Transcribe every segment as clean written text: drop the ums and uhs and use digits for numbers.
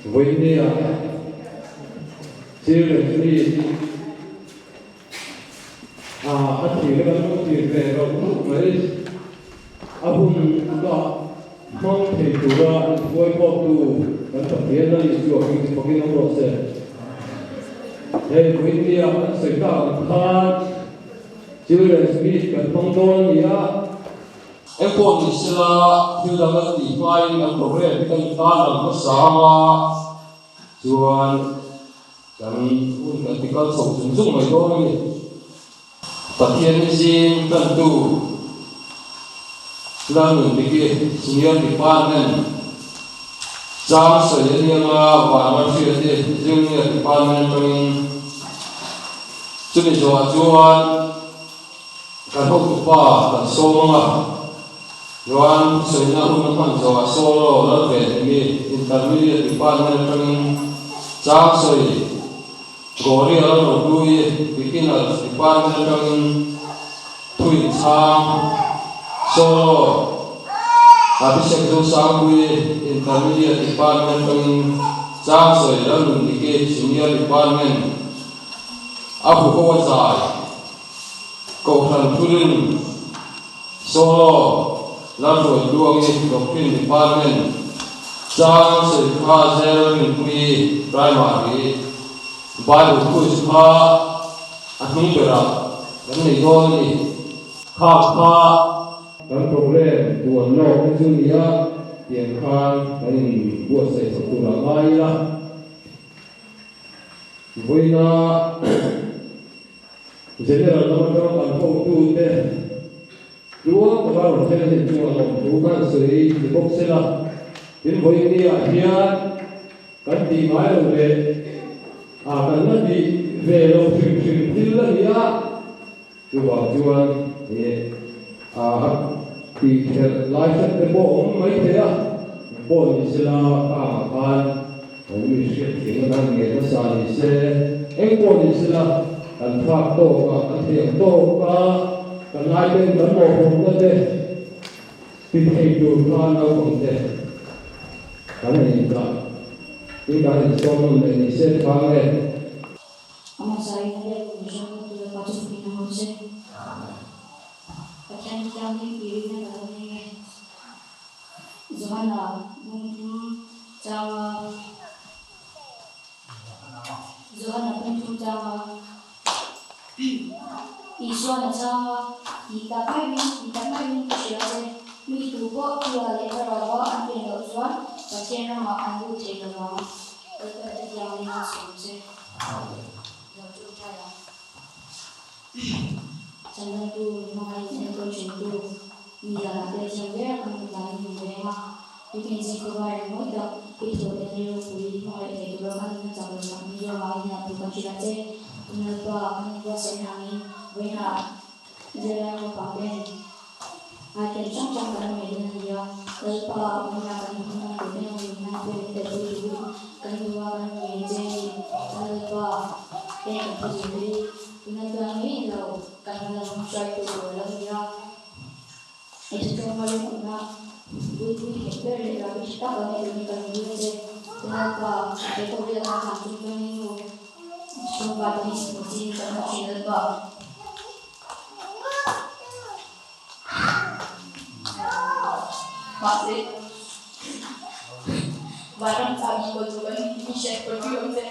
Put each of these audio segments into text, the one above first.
Vawinia Children's Meet a thir kan lo tir ve rauh rauh mai. A hun la hmang thei tura inhruaikawptu kan Pathian a nih chu a hming chu fakin awm rawh se. Hei Vawinia kan sawi tak ang khan Children's Meet kan hmang dawn a ni a. Engpawh ni sela thil dang an tih hmain an program hi kan intan lang hmasa ang a, chuan kan hun kan ti kal chho zung zung mai dawn a ni. Pathian hi zing tantu Lalnundiki Senior Department chang sawi a ni anga Vanram Hriati Junior Department atangin chumi zawhah chuan Kan hotupa kan sawm ang a, chuan thusawiina hun a hman zawhah solo lal ve timi Intermediate Department atangin chang sawi Gloria Lalrohlui Beginners Department atangin thuin chhang solo Abhishek Zosangpui Intermediate Department atangin chang sawi Lalnundiki Senior Department a huho a zai. Kohhran Thurin Solo Lalhruai Tluangi Doctrine Department Chang Sawikha Zel Rinpuii Primary Bible Quiz kha a hnung berah kan nei dawn a ni. Kha kha kan program duan lawk te chu nia tiang khan kan inbuatsaih chho turah ngai ila. Vawiina General lam atanga kan hotute tluang taka rawn thleng anih chuan lawmthu kan sawi ni bawk se la, tin vawiin hian kan tih ngai lo leh a kan la tih ve lo hrim hrim thil a ni a, chuvang chuan ih a tih khelh lai hret te pawh awm mai thei a, pawh ni se la kangah khan An mi hriat theihna dan nge hmasa ni se, eng pawh ni se la, kan thlak tawk a, kan thei ang tawk a, kan ngaiten kan mawhphurhna te ti thei tur kha naupang te kan in dah tin kan insawm nawn leh ni se tha nge. Amasa in a biak kum hrang tu laka chu fukin a hmu che. Pathian thianghlim tih rinna ka lo nei e. Johana bungthum changa Johana bungthum changa Isuan a chhang a, Tih tak meuhin, tih tak meuhin ka hria che, mi tu pawh tia leh thlarauva an pian loh chuan Pathian ramah an lut thei lo vang. Lalpan a thianghlim a sawm che. Lo ṭawngṭai ang. Chanlatu, hmangaih enkawl ṭhintu, mi zanah te thiam ber a kan hmu tlaiin min veng a. Tukin zing khawvar eng mawi tak i thawh te rilru hmangaih thei tura kan inna chak lo tak ni zawk ah hian a thu kan hrilh a che. Lalpa kan inbuatsaih hangin vawiinah zirlai naupang ten item hrang hrang kan rawn nei dawn a ni a. Lalpa vawiinah kan inhmang tur te rawn in nan pawh min telpui turin kan duh a kan rawn ngen che a ni. Lalpa heng kan thu zir hi tuna chuan ngei ni lo kan hma lam hruaitu tur a lo ni a. Eichawng a rinawmna buipui nghet ber leh rami tha tak lo nei turin kan inbui a che. Lalpa, he khawvel a kan tum chuan i nu chhungpa te hi hmu chin kan hmu thin Lalpa. Mahse, vanram chahbi kawl chu kan ni timi hriat pawh pui awm che.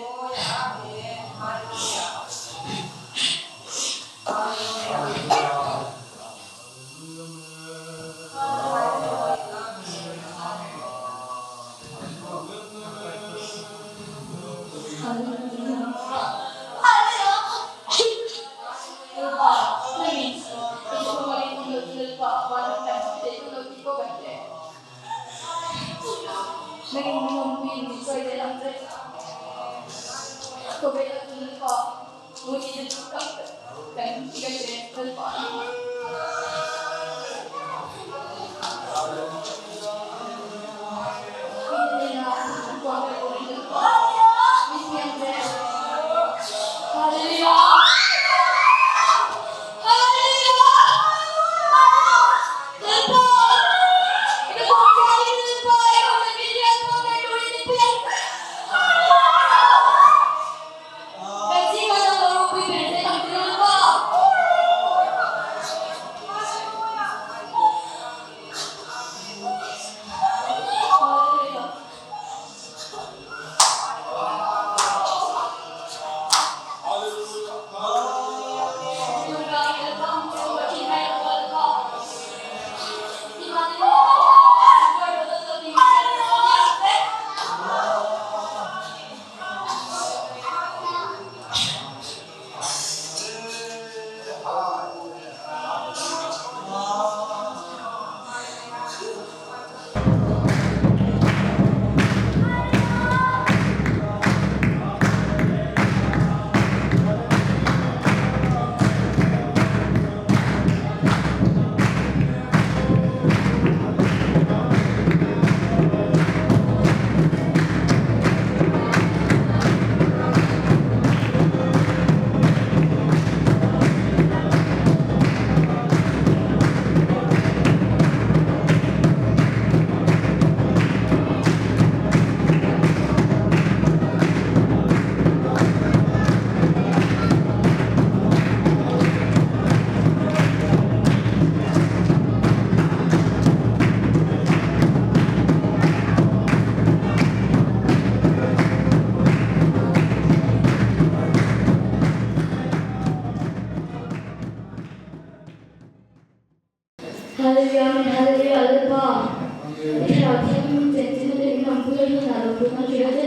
lawmthu kan hrilh a che.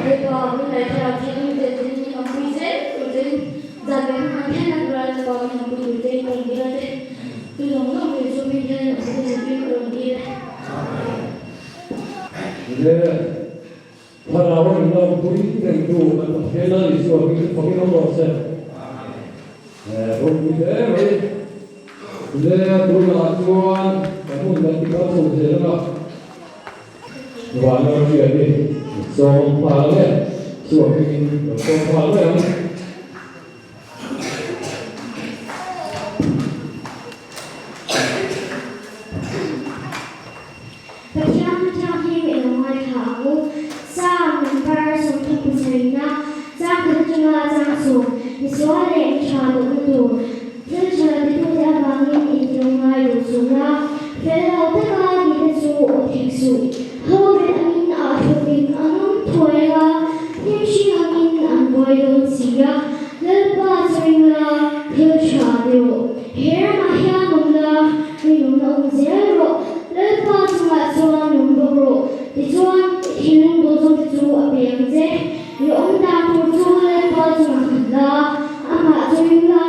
Lalpa, min ngaihthla thiam in tel chein min awmpui zel tur chein zan leh hun an thlenna tura Lalpa min awmpui tur chein ka rawn dil a che. Chu zawng zawng tur chu min hian in awmpui zirtir ka rawn dil e. Le Thlarau a in awmpui rengtu kan Pathian a Isua hming chu fakin awm rawh se. Ropui hle mai. Le tunah chuan kan hun kan ti kal chho zel ang a. Vanram hriat hi sawm nghal ang e, chhuak hmingin lo sawm nghal mai ang. Pathian Thianghlim i lo ngaithla ang u. Psalm number 37-na, Chang khat atanga chang sawm, misual leh mi tha lohna tur, thil tha lo titute avangin inti lo ngai duh suh la, fel lo taka tihte chu aw thek suh. Ho ret angin a thlawkin an awm thuai ang a, hnim hring angin an buai dawn si a. Lalpa chu ring la, thil tha ti rawh. He ramah hian awm la, rinawmna awm zel rawh. Lalpa chungah chuan lawm bawk rawh. Tichuan, i thinlung duh zawngte chu a pe ang che. I awm dan tur chu Lalpa chungah khat la, amah chu ring la,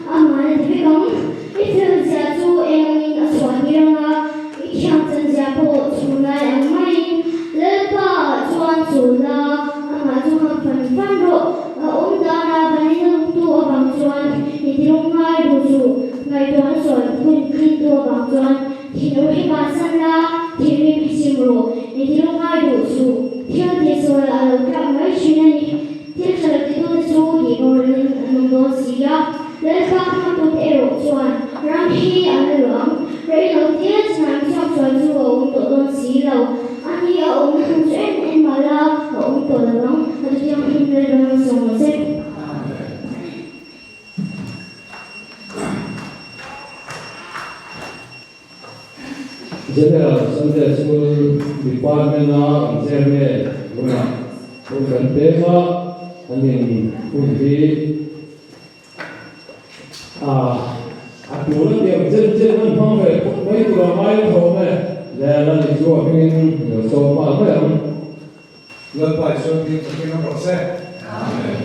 amah na ti vek ang. I fel zia chu eng angin a chhuah tir ang a, i thiam chan zia pawh chhun lai ang maiin Lalpa ah chuan chawl la, amah chu nghak fan fan rawh. A awm dana vanina lungtu avang chuan i tilung ngai duh suh, ngaihtuahna sual hun tlintu avang chuan thinur hi bansan la, thinrim hi sim rawh, i tilung ngai duh suh, thil tihsual a lo tlak mai thin a ni. Thil tha lo titute chu tih boralin an awm dawn si a, Lalpa hmangtute erawh chuan ram hi an la luah ang. Rei lo tia chinai chhuak chuan chu a awm tawh dawn si lo. A ni a awmna hmun chu en en mah la a awm tawh lo ang. A chutiang hlim Lalpa ram sawm rawh se. General Sunday School Department-a kan chairman hunah hun kan pek a, an in hun hi a tul a tiang chen chen an hmang ve khawp mai tur a ngai thawm e. Lel a ni chu a hmingin lo sawm nghal mai ang. Lalpa Isuan hming takin awm rawh se. Amen.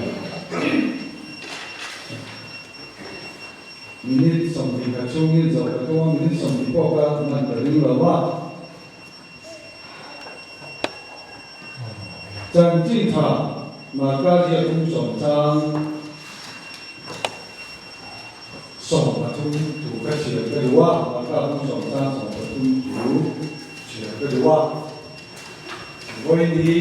Minute 20 chhungin zoh ka tum a, minute 20 pawh ka hman ka ring lo a. Chanchin tha Marka ziak hung sawm chang 13 thu ka chhiar ka duh a, Marka hung sawm chang 13 thu chhiar ka duh a. Vawiin hi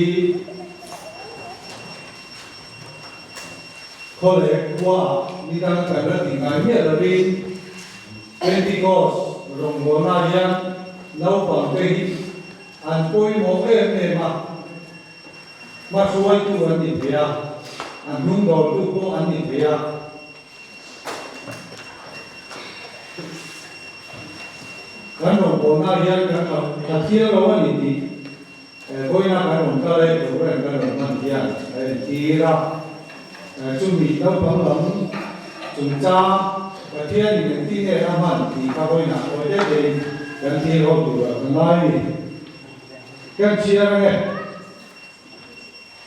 Khaw leh khuaah nidang kan la tih ngai miah lovin Pentecost rawngbawlnaah hian naupangte hi an pawimawh em em a, hmahruaitu an ni thei a, a hnungdawltu pawh an ni thei a. Kan rawngbawlnaah hian kan la thiang lo a ni tih Vawiina kan rawn kal e, program kan rawn hman hian a entir a. Chumi naupang lam chungchang Pathianin engtin nge a hman tih kha vawiinah tawi deuh deuhin kan thlir ho tur a ka ngai ni. Kan chhiar ange.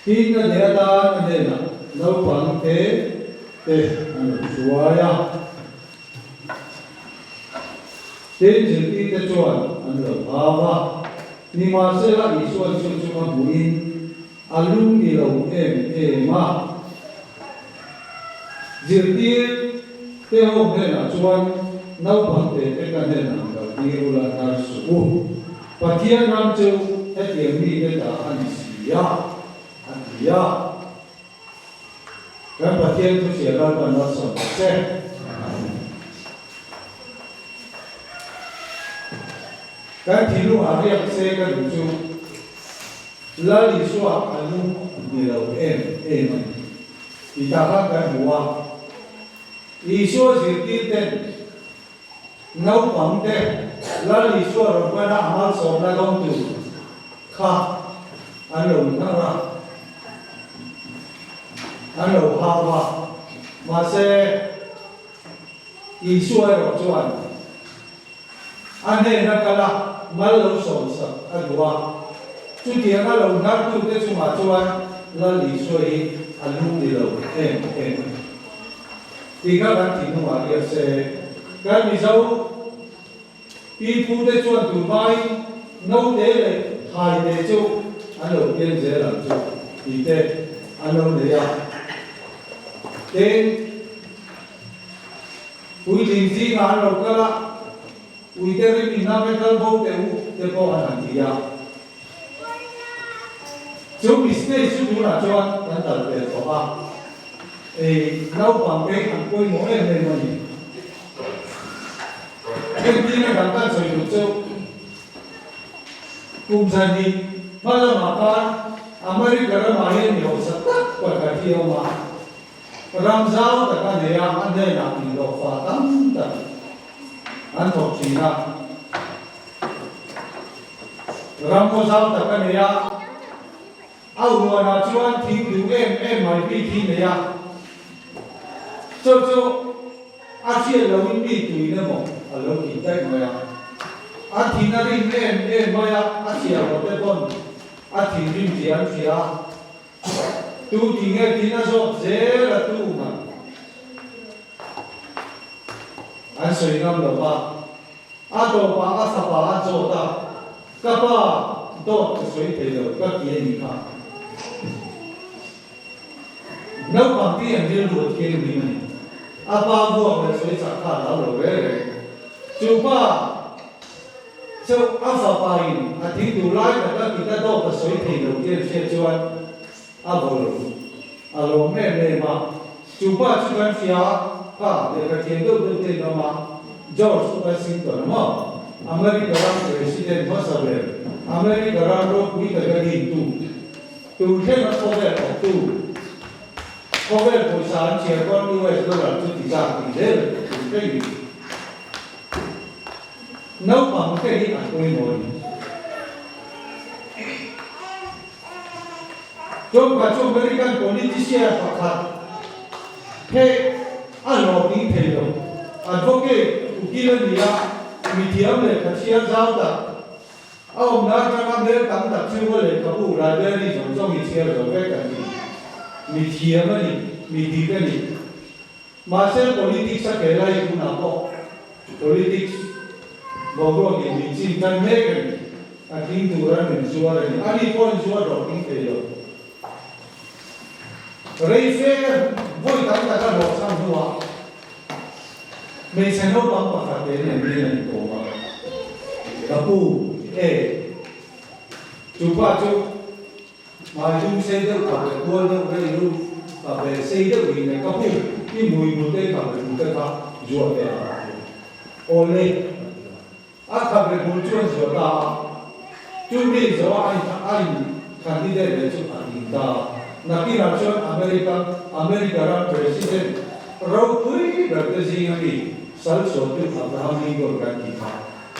Tin a nei atan a hnenah naupang te te an rawn hruai a. Tin zirtirte chuan an lo hau a. Nimahsela Isua chu chunga hmuhin a lung ni lo em em a. Zirtir te ho hnenah chuan naupang te te ka hnenah an kaltir ula hnar suh u. Pathian ram chu hetiang mite ta a ni si a, a ti a. Kan Pathian thuchhiah Lalpan malsawm rawh se. Kan thinlung ah riak se ka duh chu Lal Isua a lung ni lo em em a ni tih tah khan kan hmu a. Isua zirtir ten Naupang te Lal Isua rawn pana a malsawmna dawng tur kha an lo hnar a, an lo hau a. Mahse, Isua erawh chuan a hnena kal a, mal lo sawmsak a duh a. Chutianga lo hnartute chungah chuan Lal Isua hi a lung ni lo em em a ni. Tih kha kan thinlungah riak se, kan Mizo pi pute chuan tunhmain naute leh thaite chu an lo pian zel ang chu tih te an lo nei a. Tin, puitling zingah an lo kal a. Uite rim in a metal bo teh u te pawh an han ti a. Chu mi stage chu tunah chuan kan kal pel tawh a. Ei naupang te an pawimawh em em a ni. Engtin a dang kan sawi duh cheu. Kum zahnih hma lamah khan America ramah hian mi hausa tak pakhat hi a awm a. Ram zau tak a nei a, a hnenah inhlawhfa tam tak an thawk thin a. Ram pawh zau tak a nei a, a huanah chuan thing duh em em mai bik hi nei a. Chu chu a hriat lohin mi tuin emaw a lo tih daih mai a. A thin a rim em em mai a, a chhiar lo te pawn a thinrim zia an hria a. Tu ti nge tin a zawt zel a tu man an sawi ngam lo va, a tawpah a fapa a zawt a, ka pa dawt ka sawi thei lo ka ti a nih kha. Naupang te an rilru a thianghlim a ni. A pa vuak leh sawi chak kha a lo lo reng reng. Chu pa. Chauh a fapa in a thing duh lai tak a kita dawt a sawi thei lo tih an hriat chuan a vawl a lawm em em a. Chu pa chu kan hria a, kha lehkha thiam deuh deuh te in awm a, George Washington a maw? America ram President hmasa ber, America ram ropui taka dintu, tun thleng a khawvel awktu, khawvel pawisa an chhiar pawn US dollar chu ti zak tih zel tun thleng in. Naupang te hi an pawimawh a ni. Trump-a chu American politician pakhat pheh a hlawhtling thei lo. Advocate ukil a ni a, mithiam lehkha chhiar zau tak a awmna atanga hmel tam tak chu a lehkhabu library zawng zawng hi chhiar zo vek a ni. Mithiam a ni, mi dik a ni. Mahse politics a ke lai hunah pawh politics boruak in min chin tan mek a ni. A tling tur an in zuar a ni. Ani pawh in zuar rawh tling thei lo. Rei fe vawi tam tak a hlawh chhan hnuah hmeichhe naupang pakhat te nen hian an inkawm a. Ka pu, e, chu pa chu Hmai dum sei deuh kha leh kual deuh rei lu ka ve sei deuh hi leh ka pu i hmui hmu te kha ve hmu te kha zuah teh a ti a. Aw le a ti a. A kha ve hmu chuan zuah ta a. Chu mi zo a a in candidate leh chu a ding ta a. Nakinah chuan America America ram President ropui ber te zinga mi sal chhuahtu Abraham Lincoln kan tih kha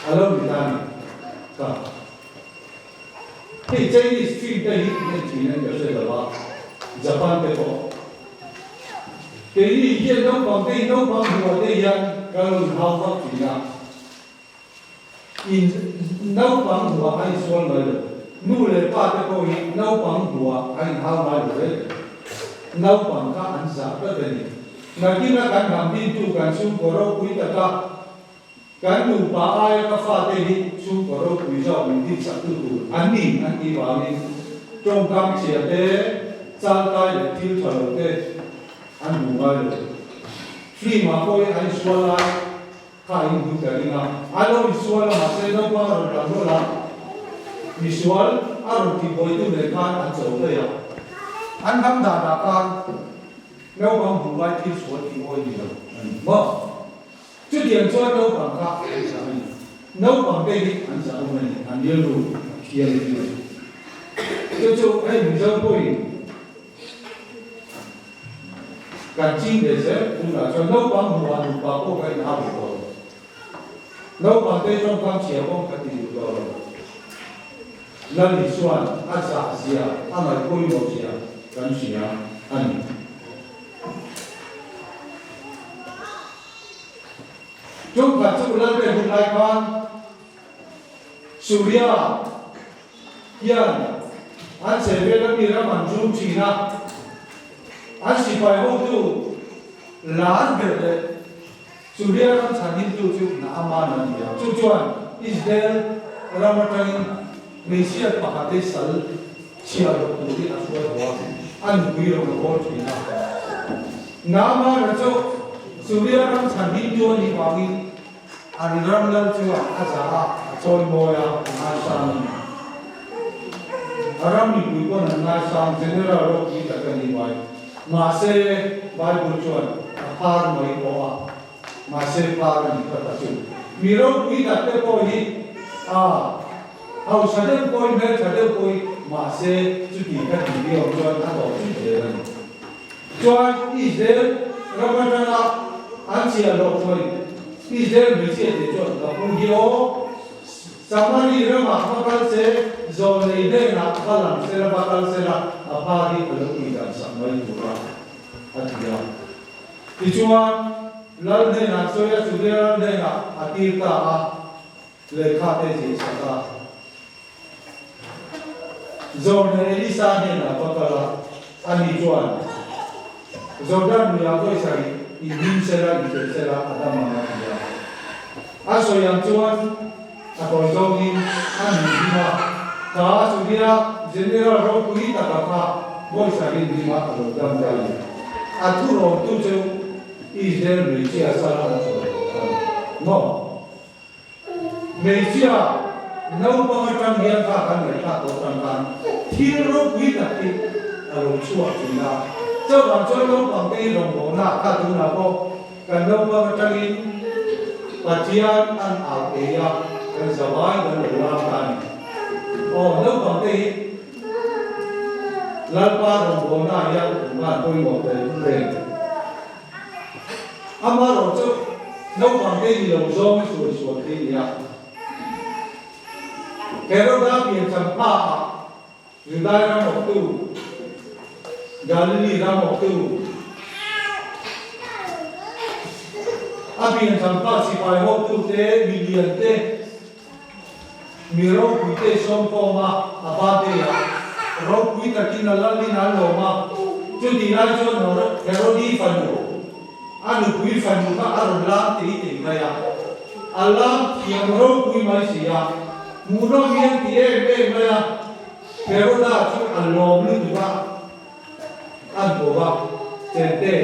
a lo ni ta a ni ka. Hei Chinese film te hi en thin an ka hre lo a, Japan te pawh. Keini hian naupang te hi naupang hmuh te hian kan lo inhau vak thin a, in naupang hmuh a insual mai lo. Nu leh pa te pawh hi naupang hmuh a inhau ngai lo reng. Naupang kha an zah tlat a ni. Nakina kan hnam dintu kan chhungkaw ropui taka Kan nupa aia ka fate hi chhungkaw ropui zawk min dinsak tu tur an ni an tih vangin tawngkam chhia te, chalkai leh thil tha lo te an hmu ngai lo. Film ah pawh hi an insual lai kha a inhmu ta ring a, an lo insual a mahse naupang a rawn lang rawlh a, misual a rawn tihbuaitu nen khan an cho daih a. An hnam dan ah khan naupang hmu ngai thil sual tih awi ni lo a ni maw? Chutiang chuan naupang kha an zah a ni. Naupang te hi an zah awm a ni, an rilru a thial a ni. Chu chu hei Mizo pawhin kan ching ve zel tunah chuan naupang hmuhah nupa pawh ka inhau duh tawh lo. Naupang te tawngkam chhia pawh ka ti duh tawh lo. Lal Isua'n a zah zia, a ngaihpawimawh zia kan hria a ni. Tumkhat chu Lalbe hun lai khan Suria hian an chhehvel ami ram an zum thin a, an sipai hotu lar ber leh Suria ram chhanhimtu chu Naaman a ni a. Chu chuan Israel ram atangin hmeichhia pakhat hi sal chhiah loh turin a hruai haw a, a nupui rawn a hawl thin a. Naaman-a chu Suria ram chhanhimtu a nih vangin An ram lal chuan a zah a, a chawimawi a, a ngaisang a ni. A ram mipui pawn an ngaisang, General ropui tak a ni mai. Mahse, Bible chuan a phar mai pawh a, mahse phar a ni kha ta chu. Mi ropui tak te pawh hi a hausa deuh pawhin, hmeltha deuh pawhin, mahse chuti kha tih viau chuan a tawh zui zel a ni. Chuan Israel ram atanga an chhiah loh chuan Israel hmeichhia te chuan ka pu hi aw, Samari ramah va kal se, zawlnei hnenah va lang sela va kal sela a phar hi a lo tihdan sak mai tur a, a ti a. Tichuan Lal hnenah sawi a, Suria ram hnenah a tir ta a, lehkha te ziah sak a. Zawrhna Elisa hnenah va kal a, ani chuan, Jordan luiah vawi sarih inhim sela, inchei sela a dam ang a ti a. A sawi ang chuan a tawi zawngin a nun him a, kha Suria General ropui taka kha vawi sarih inhim a a lo dam ta a ni. A thurawmtu chu Israel hmeichhia sal an chawi tawh a ni maw? Hmeichhia naupang atang hian kha kan ngaihthlak tawh atang khan thil ropui tak hi a lo chhuak thin a. Chuvang chuan naupang te hi rawngbawlna kha tunah pawh kan naupang atangin Pathian an au ei a, kan zavai kan lo lam ta a ni. Aw naupang te hi Lalpa rawngbawlna ah hian an van pawimawh tel reng. Amaherawh chu naupang te ni lo zawng i sawi sual thei nia. Heroda piancham hma ah Judai ram awktu, Galili ram awktu, a piancham hma sipai hotu te, milian te, mi ropui te sawmkhawm a, a birthday ah ropui takin a lalin an lawm a, chutih lai chuan Herodi fanu, a nupui fanu kha a rawn lam tei tei mai a, a lam thiam ropui mai si a, hmuhnawm hian ti em em mai a, Heroda chu a lawm lutuk a, a hmu a, Chente,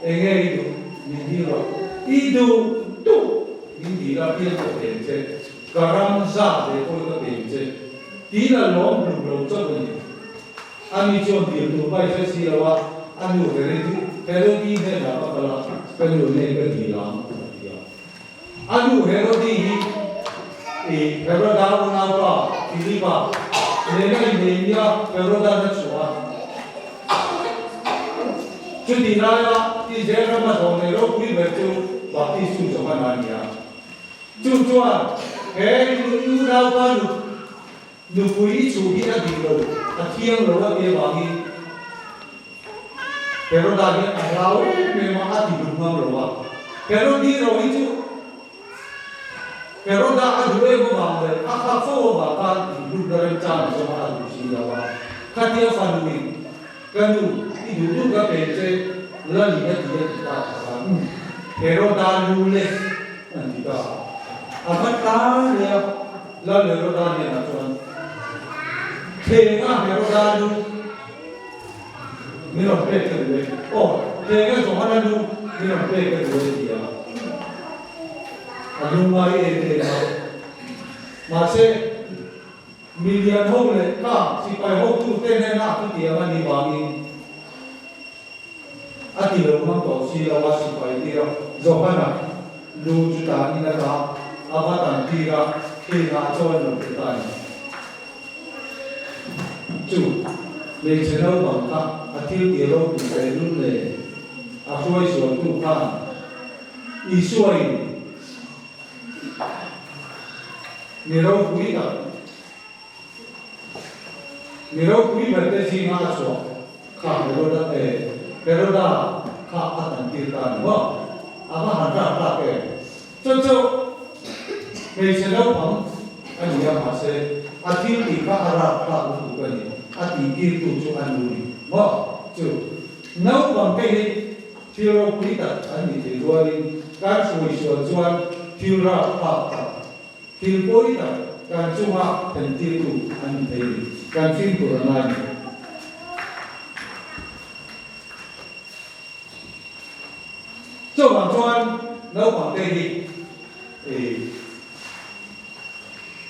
enge i duh? Min dil rawh. I duh duh min dil a, pian ka peng che, ka ram zat ve pawh ka peng che. Tiin a lawm hlum lo chauh a ni. Ani chuan dil tur pai hre si lo a, a nu Herodi hnenah va kal a, ka nu nen ka dil ang, a ti a. A nu Herodi hi i Heroda unaupa Philipa nena innei nia Herodan a chhuah a. Chutih laia Israel rama zawh nei ropui ber chu Baptistu Johana a ni a. Chu chuan he unaupa nu nupui i chhuh hi a dik lo, a thiang lo a ti avangin Heroda hian a hlau em em a, a ti duh ngam lo a. Herodi ro hi chu Heroda a duh em avang leh a khak fo avang khan inhlutna remchang a zawng a, a duh si lo a. Khatia fanuin, Ka nu, i duh duh ka pe che, Lalin a ti a ti ta kha khan Heroda lu le an ti ta a. A va tlar leh a, Lal Heroda hnenah chuan, Thenga Heroda lu, Min rawn pek ka duh e. Aw, thenga Johana nu min rawn pek ka duh e ti a. A lungngai em em a. Mahse, milian ho leh ka sipai hotute hnena a thutiam a nih vangin a ti lo ngam tawh si lo a, sipai tir a. Johana lu chu tanin a ta a va tan tir a, thengah chuan lo pe ta a ni. Chu hmeichhe naupang kha a thil tih ropui ve lul le a hruai sualtu khan Isuain mi ropui tak, mi ropui ber te zinga a chhuah kha Heroda eh Heroda kha a tan tir ta a ni maw? A va han rak rak em? Chu chu hmeichhe naupang a ni a mahse. A thil tih kha a rapthlak lutuk a ni. A tihtirtu chu a nu ni maw? Chu naupang te hi thil ropui tak an nih theih rualin kan hruai sual chuan thil rapthlak tak, thil pawi tak kan chunga thlentirtu an ni thei ni. Kan fimkhur a ngai ni. Chuvang chuan naupang te hi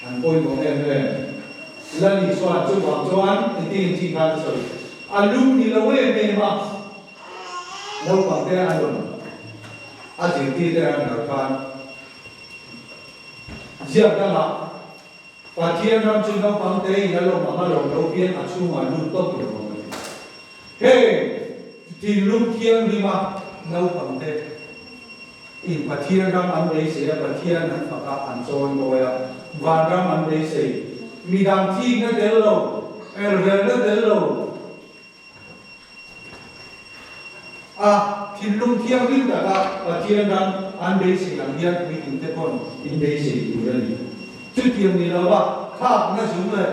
an pawimawh em em. Lani chuan chuvang chuan engtin engtin khan a sawi. A lung ni lo em em a, naupang te an rawn a zirtir te an harh khan ziak dangah Pathian ram chu naupang te in a lawm ang a lawm lo pian a chhungah lut tawp lo ang a ti. Heng thinlung thianghlima naupang te in Pathian ram an beisei a, Pathian an fak a, an chawi mawi a, vanram an beisei. Midang thikna tel lo, elrelna tel lo, A thinlung thianghlim taka Pathian ram an beisei ang hian puitling te pawn in beisei tur a ni. Chutiang ni lova thlakna zung leh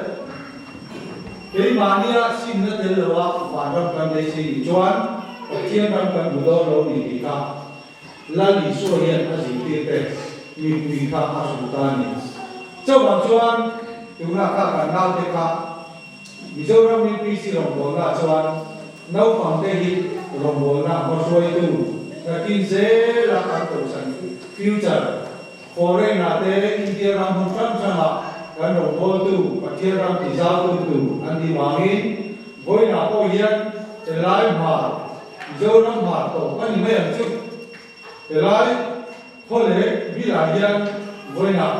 keimahnia simna tel lova vanram kan beisei nih chuan Pathian ram kan hmu dawn lo ni tih kha Lal Isua hian a zirtir te mipui kha a hrilh ta a ni. Chuvang chuan tunah kha kan naute kha Mizoram UPC rawngbawlna chuan naupangte hi rawngbawlna hmahruaitu nakin zela kan kohhran future foreign ah te India ram hmun hrang hrangah kan rawngbawltu Pathian ram tizautu tur an nih vangin vawiinah pawh hian helai hmar Mizoram hmar tawp a ni mai ang chu. Helai khaw leh bilah hian vawiinah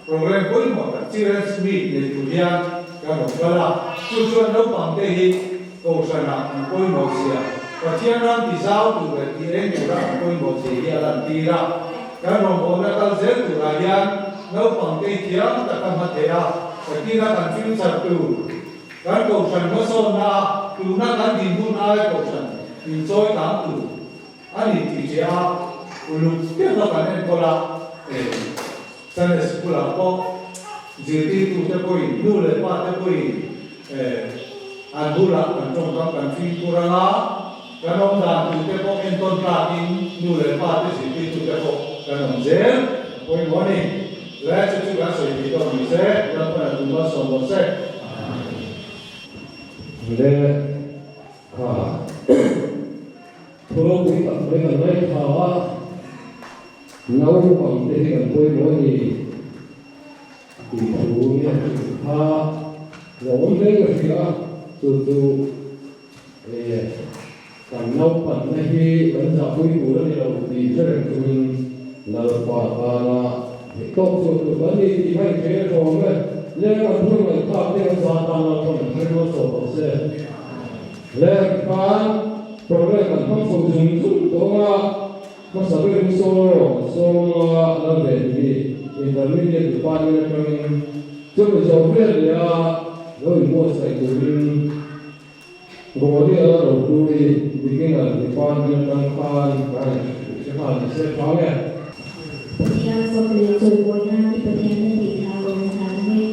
program pawimawh tak Children's Meet nei tur hian kan rawn kal a, chu chuan naupang te hi Kohhranah an pawimawh zia, Pathian ram ti zau tur leh ti eng tura an pawimawh zia hi a lantir a. Kan rawngbawlna kal zel turah hian naupang te thiam taka hma theih a, Pathiana kan future tur, kan Kohhran hmasawnna a tuna kan dinhmun ai Kohhran inchawi kang tur, A ni tih che a, uluk deuh a kan enkawl a, e Sunday School ah pawh zirtirtu te pawhin nu leh pa te pawhin e an bulah kan tawngkam kan fimkhur ang a, kan awm dan tur te pawh entawn tlakin nu leh pa te zirtirtu te pawh kan awm zel a pawimawh a ni. Le chu chu kan sawi thei tawk ni se, Lalpan a tum a sawm rawh se. Le kha. Thu ropui tak mai kan ngaithla a, naupang te hi kan pawimawh a ni tih thu hi a hrilh kha lawm hle ka hria a, chu chu kan naupanna hi kan zahpui tur a ni lo tih hre reng chungin Lalpa tana theihtawp chu tur kan ni tih kha inchhir a ṭhawm e. Leng an thu ngaihthlak te an zah tan Lalpa min thlir nawn sawh tawh se. Leng khan Program kan hmang chho zung zung tawng a, hmasa berin solo sawma la ve ni Intermediate Department atangin chumi zawh vel leh a lo inbuatsaih turin Gawli a la ropui Beginner Department atang khan kan hre nghal ni se tha nge. Pathian fak leh chawimawi nan i Pathian na tih thla ka rawn hlan ang e.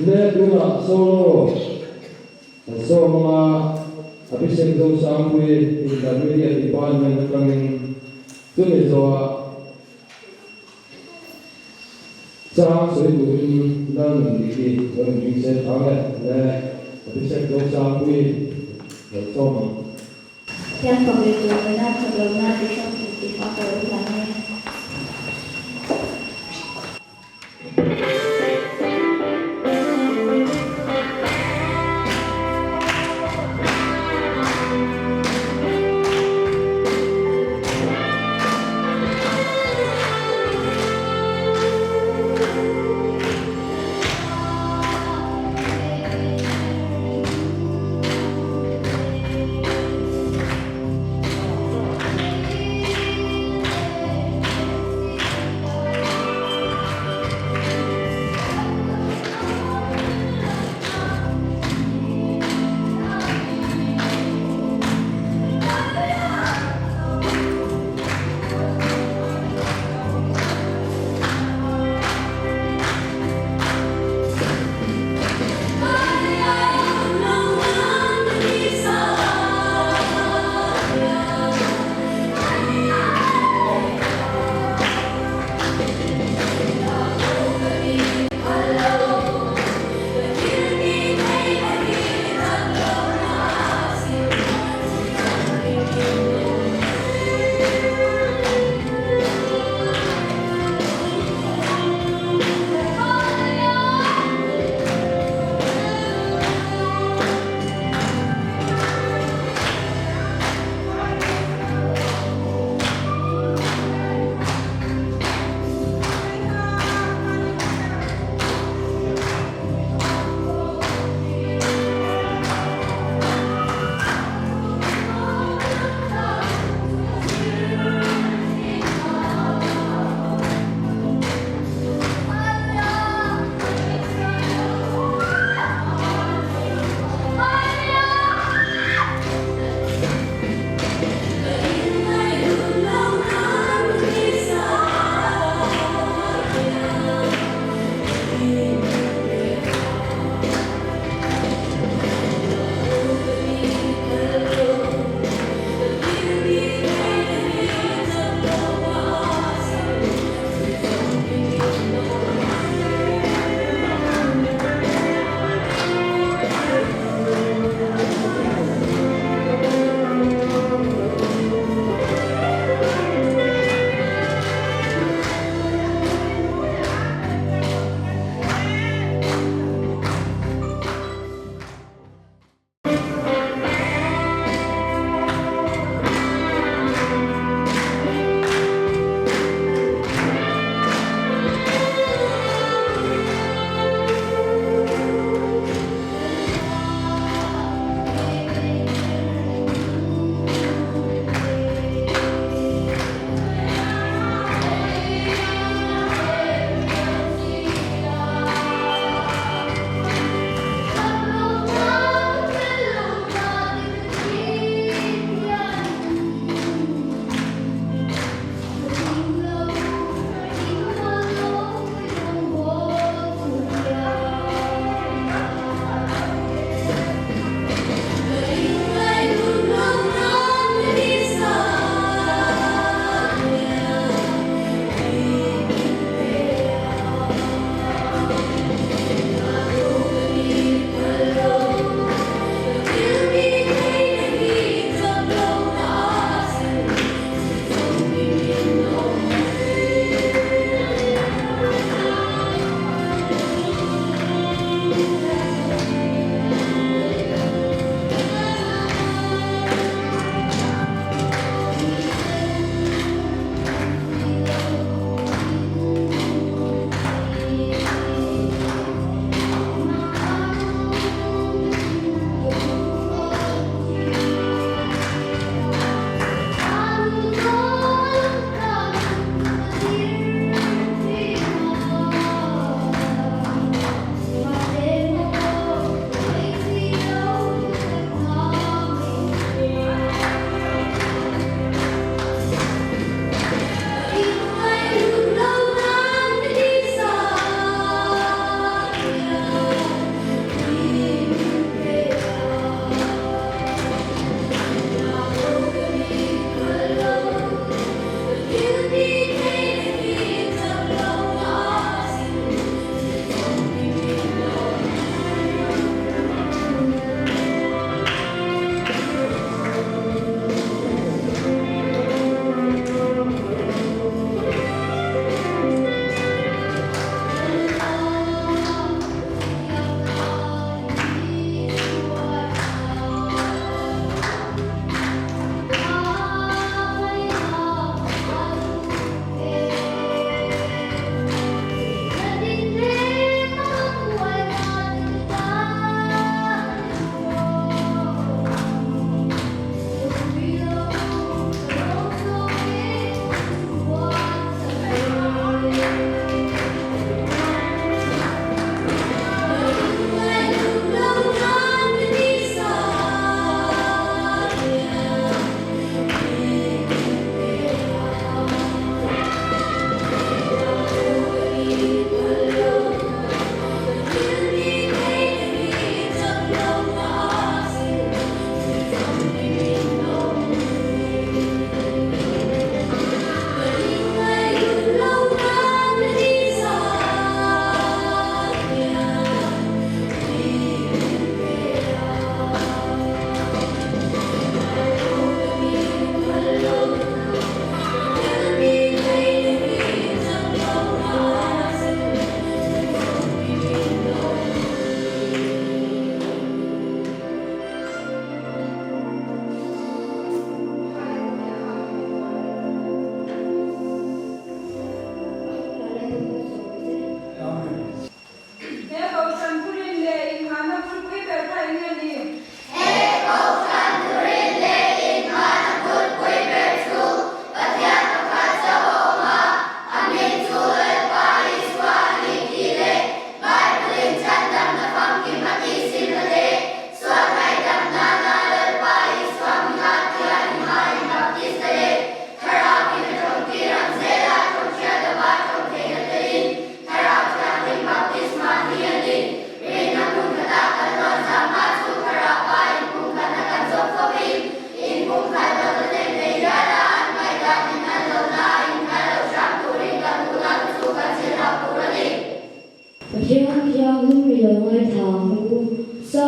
Le tunah solo kan sawm anga Abhishek Zosangpui Intermediate Department atangin chumi zawhah chang sawi turin Lalnun Diki lo inring se thang e. Le Abhishek Zosangpui lo sawm ang. Thiam fak leh tur nena chak lohna ti hrang thei tih kha ka lo hlan e.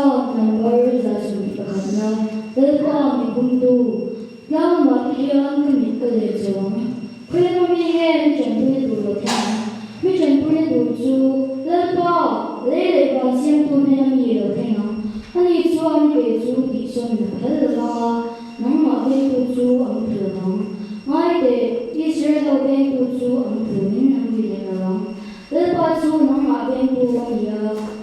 Psalm number 121 na, Lalpa mi bumtu, tlang lamah te hian ka mit ka leh chho ang. Khawi lama mi nge mi tanpuina tur lo thleng ang? Mi tanpuina tur chu Lalpa, lei leh van siamtu hnena mi lo thleng ang. Ani chuan ke chu tihsawn a phal lo vang a, nangmah vengtu chu a mu thlu lo vang. Ngai teh, Israel ho vengtu chu a mu thluin a mu leh lo vang. Lalpa chu nangmah vengtu a ni a,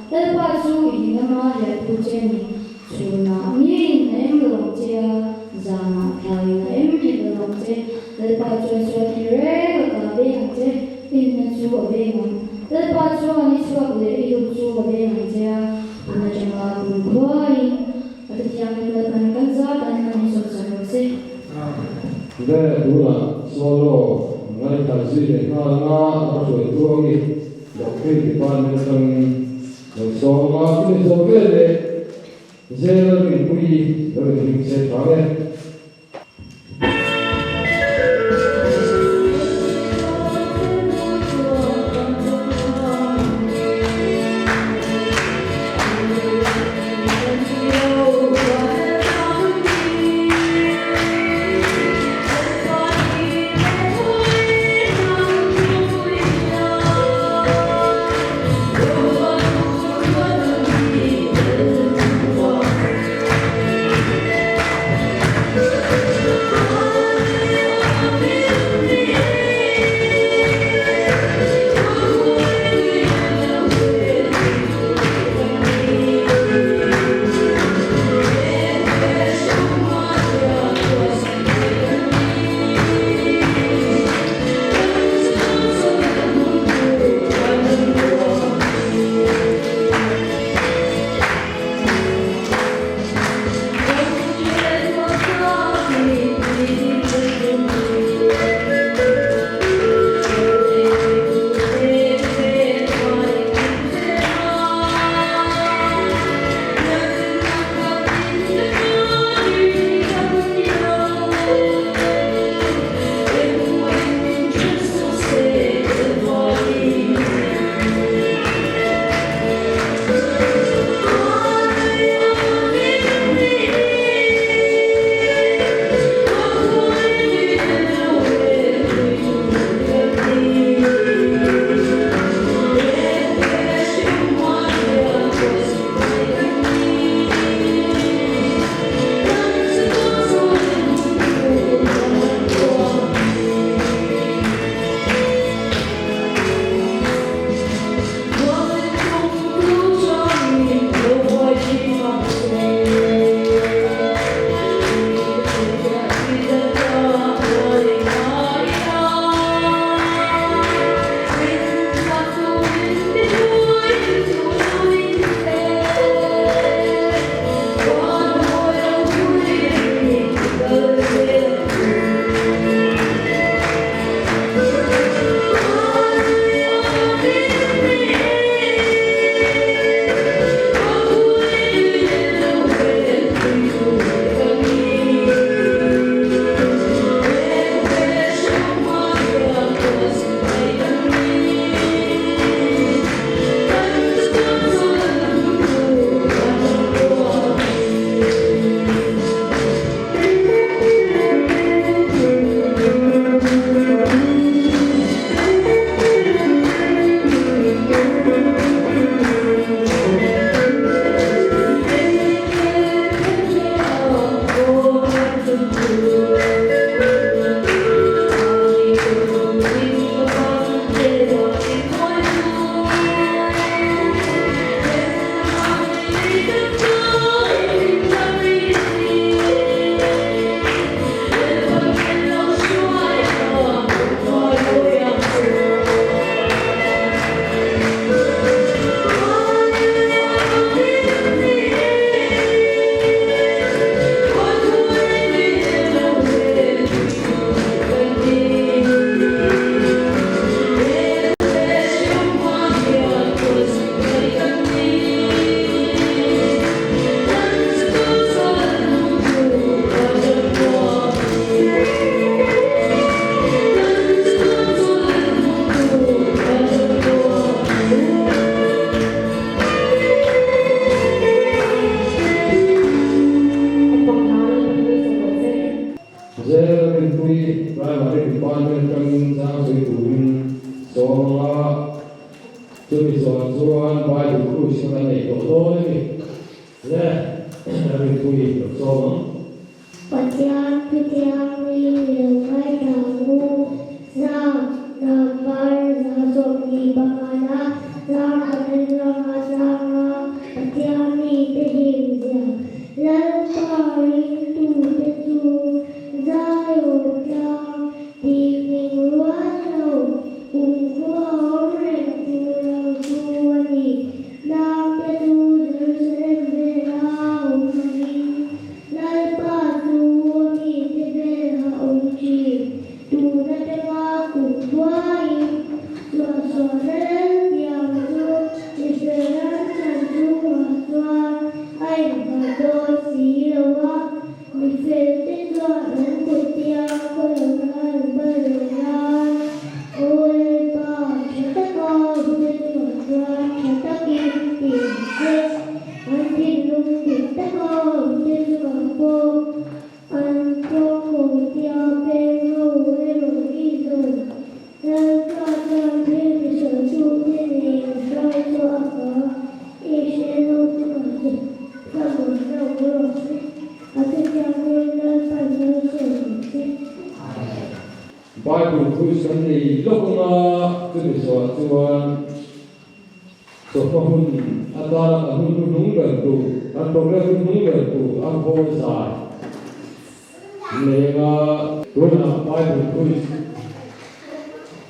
Lalpa chu i dinglama riahtu che a ni. Chhunah niin a em lo ang che a, zanah thlaiin a em hek lo ang che. Lalpa chuan sual thil reng lakah a veng ang che, i nunna chu a veng ang. Lalpa chuan i chhuak leh i lut chu a veng ang che a, tun atanga kum khuaiin a Pathianhlim Lalpan kan zat an han insawmsak rawh se. Ve tunah solo ngaithla zui leh nghal anga a hruai tuangi Doctrine Department atangin lo sawm anga chumi zawh veleh Zela Rinpuii lo inring che thang e. Rinpuii lo sawm ang. Pathian Thuthianghlim i lo ngaithla ang u. Zam, Number 125 a chang khat atanga changa Pathian mite himzia Lalpa ringtute chu Zion tlang tihning rual lo kumkhua awm reng tur lo chu a ni. Tlangte chu Jerusalem vela awm angin Lalpa chu a mite vela awm thin. Tun atanga kum khuain suahsuahna laltiang chu Israel ram chan chungah chuan a innghat dawn si lo a, mi felte chuan an kut tiang khawlawna an bal lo nan, Aw Lalpa, tha taka awmte chungah chuan tha takin ti ang che, an thinlung dik taka awmte chungah pawh. An kawng tia peng ho erawh i zawm. Lalpa chuan thil tisawihtute nen a hruai chhuak a, Israel ho chungah chuan thlamuanna awm rawh se, a chutiangin Lalpan malsawm ang che. Bible quiz kan nei lawk anga chumi zawhah chuan Chawhma hun atana kan hun hnuhnung ber tur, kan program hnuhnung ber tur ang haw zai nei anga tunah Bible quiz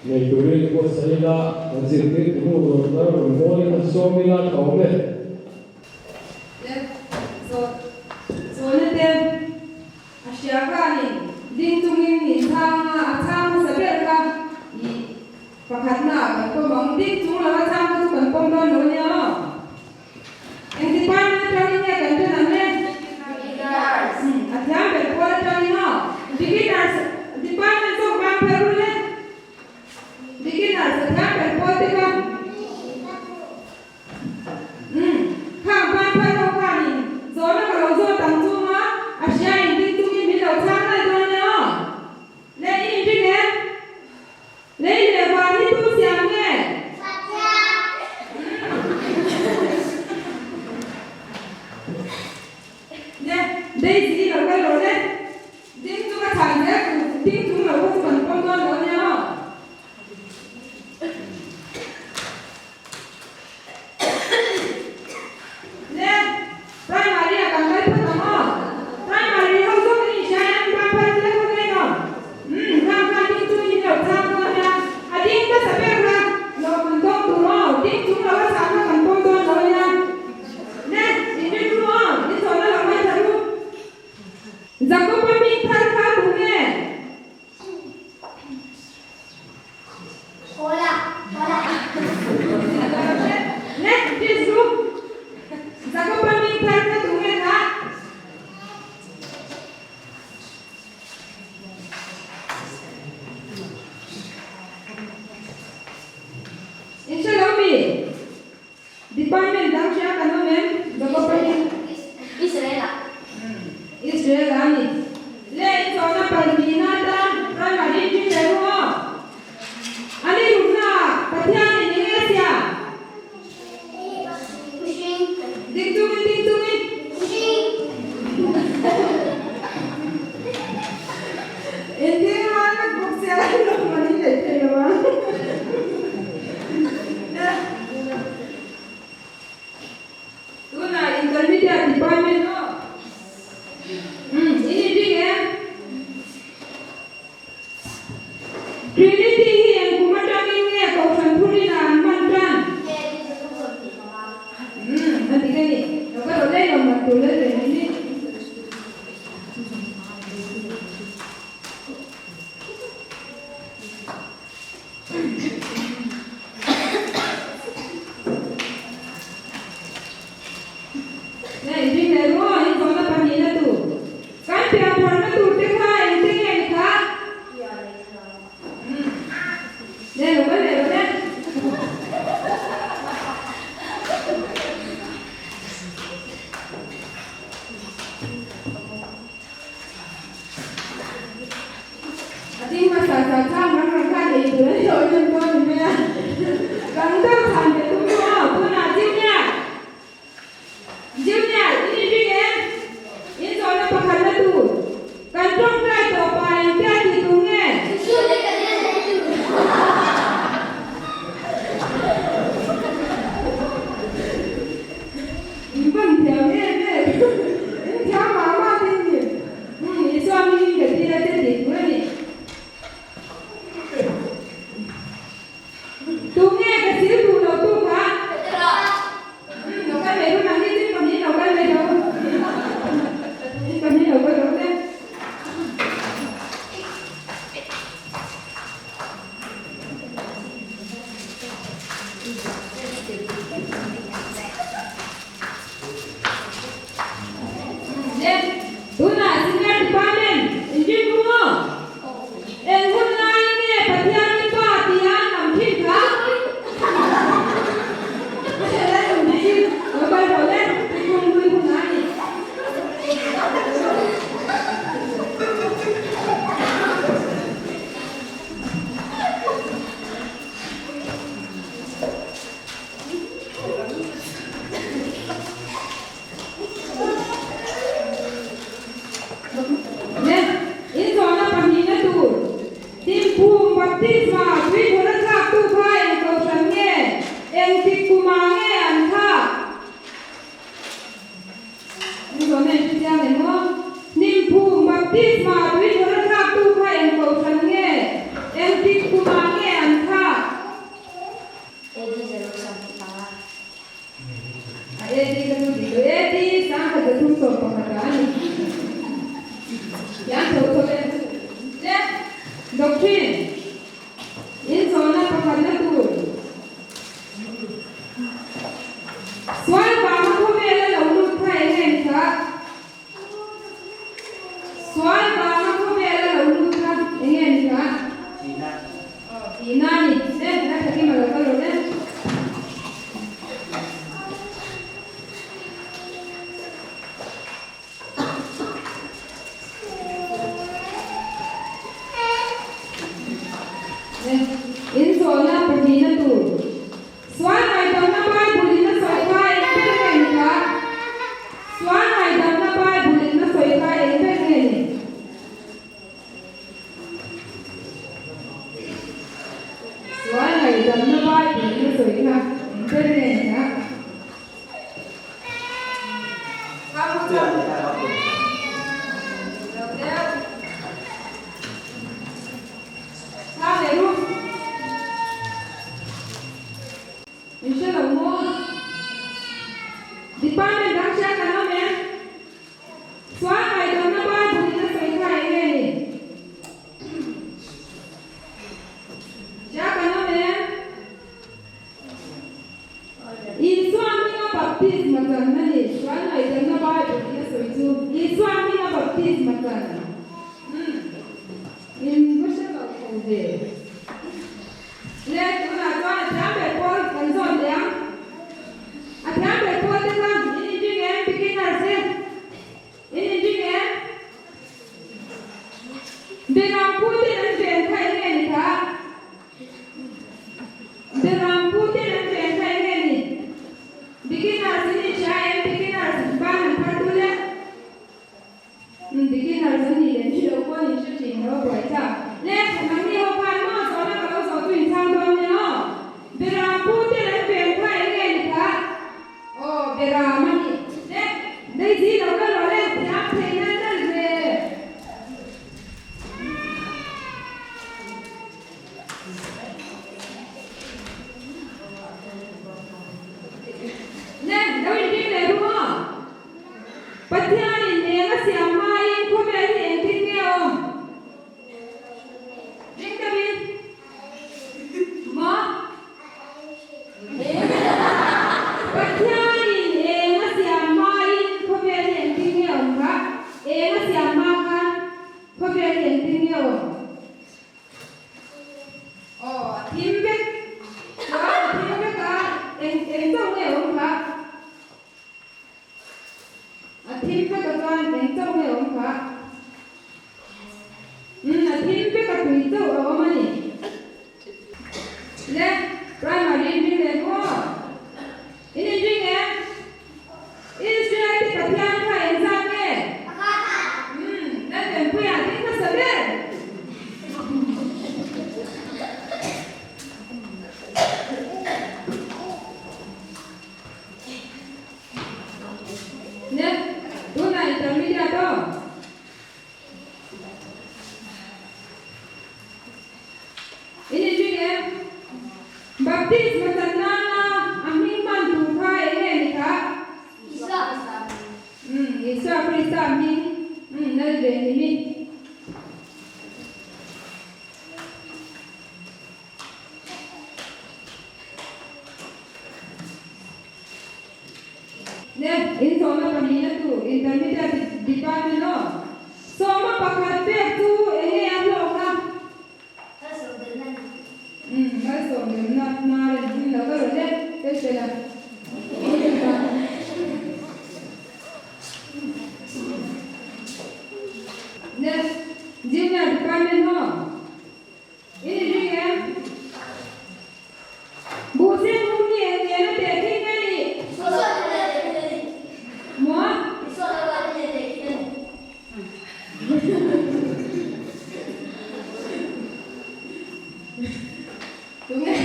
nei turin buatsaih ila, kan zirtirtu nu rawn kal rawn bawlin an sawm ila tha awm e. Le zawt zawhna te a hria khanin ding chungin min chhang a, a chhang hmasa ber kha i Pakhatna ah kan pawm ang, ding chung lama chang kha chu kan pawm dawn lo ania aw. Eng department atangin nge kan ṭan ang le? Beginners. A thiam ber pawl atangin aw. Beginners department zawk bang phel ru le. Beginners a thiam ber pawl te kha. Umm, khang ban phal ho khanin zawhna ka lo zawt ang chu ma, a hria in ding chungin min lo chhang nghal dawn ania aw. Le i inring em? Lei leh van hi tu siam nge? Le, Daisy i lo kal lo le. Ding chu ka chhan zel tu, ding chung lo kha chu kan pawm dawn lo ania aw. Le, primary ah kan kal phawt ang aw. Primary ho zawk in inhria em ban phal hle khaw nge no. Umm, khang khan ding chu in lo chang dawn nia. A ding hmasa ber kha lawm an dawng tur aw. Ding chung lo a chang kha kan pawm dawn lo ania. Le, in rin ru aw, in zawhna lo ngaithla ru. Jakob-a hming thar kha tu nge? Next this group. Jacob-a hming thar kha tu nge kha? In hre lo mi? Department dang hria kan awm em? Jacob-a hming. Israel-ah. Israel-ah a ni. Le inchawhna pahnih atan primary teacher ru aw. A ni ruknaah Pathianin eng nge a siam? Ding chungin, ding chungin. Engtin rual vek bawk sia lawm an inneih thei lo ang. Tunah Intermediate Department aw. Umm, in inring em? Trinity hi eng kum atangin nge Kohhran Thurin ah an hman tan? Umm, a dik a ni. Lo ka rawh lei lo man tur lel ve mai ni. Nei, ding leh ruang in zawhna pahnihna tur. Kan pian tharna tur te kha engte nge ni kha? Nei, lo kal leh lo le. A ding hmasa sa chang rang rang khan ei tur an hlawh em dawn ni mai a. Kan deuh chhan ve tum chu aw tunah Junior! Junior! In inring em? Le, tunah Senior Department inrin ru maw? Eng hun laiin nge Pathian hi Pa tia an lam thin kha? Lo kal rawh le, thuthlung hlui hunah a ni. Le, inzawhna pahnihna tur, Timphum baptisma tuithawna thlaktu kha eng kohhran nge, engtik kumah nge an thlak? Inzawhna in hrechiang em aw? Nimphum baptisma tuithawna thlaktu kha eng kohhran nge, engtik kumah nge an thlak? AD 125. A AD ka chu dik lo. AD 1311 ah a ni. Tiang tho tho e. Le, Doctrine, inzawhna pakhatna tur. Sual vanga khawvela lo lut kha eng nge ni kha? Sual vanga khawvela lo lut kha eng nge ni kha? Thihna. Aw, thihna a ni. E, a tha kim a lo kal lo le. E, in zawhna pahnihna tur. Sual ngaihdamna Bible in a sawi kha eng ber nge ni kha? Sual ngaihdamna Bible in a sawi kha eng ber nge ni? Sual ngaihdamna Bible in a sawi kha eng ber nge ni kha? Min hre lo maw? Department dang hria kan awm em? Sual ngaihdamna Bible in a sawi kha eng nge ni? Hria kan awm em? Isua hminga baptisma chan a ni. Sual ngaihdamna Bible in a sawi chu Isua hminga baptisma chan. Umm. In va hre lo tho ve. Le, tunah chuan a thiam ber pawl kan zawn leh ang. A thiam ber pawl te kha in inring em beginners te? In inring em? Beram pu ten an ven kha eng nge ni kha? Beram pu ten an ven kha eng nge ni? Beginners in inhria em? Beginners ban han phar tu le. Beginners an nih leh ni lo pawh an inhre thin lo a buai chak. Le, nangni ho khan maw zawhna ka lo zawh chu inchhang dawn nia aw. Beram pu ten an ven kha eng nge ni kha? Aw, Beram a ni. Le, Daisy lo kal rawh le, thiam theihna nalh ve. Le, lo inring leh ru aw. Pathianin eng a siam hmain khawvel hi engtin nge awm? Ring deuhin maw? Pathianin eng a siam hmain khawvel hi engtin nge awm kha? Eng a siam hma khan khawvel hi engtin nge awm? Aw, a thim vek. Chuan a thim vek a, eng eng chauh nge awm kha? A thim vek a chuan eng chauh nge awm kha? Umm, a thim vek a tui chauh a awm a ni. Le, primary in ring leh maw? In in ring em? Israel te Pathian kha eng zat nge? Umm, Lalvenpuia ding hmasa ber. Nia, tunah intermediate aw. In inring em? Baptisma chan nana a hming hman tur kha eng nge ni kha? Isua Krista hming. Umm, Isua Krista hming. Umm, lal ve ni mi. Ne, in zawhna pahnihna tur, intermediate. Department aw. Sawma pakhat pek chu eng nge a hlawk a? Umm malsawmdemna hnar a ni lo ka rawn e tel a. Next, Junior Department ho. In inring em? Buhseng hum hi eng nena teh thin nge ni? Maw? Tunge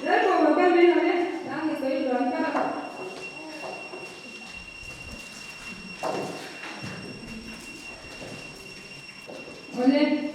Lalpawm lo kal mai lo e, nang i sawi duan ka. Awle.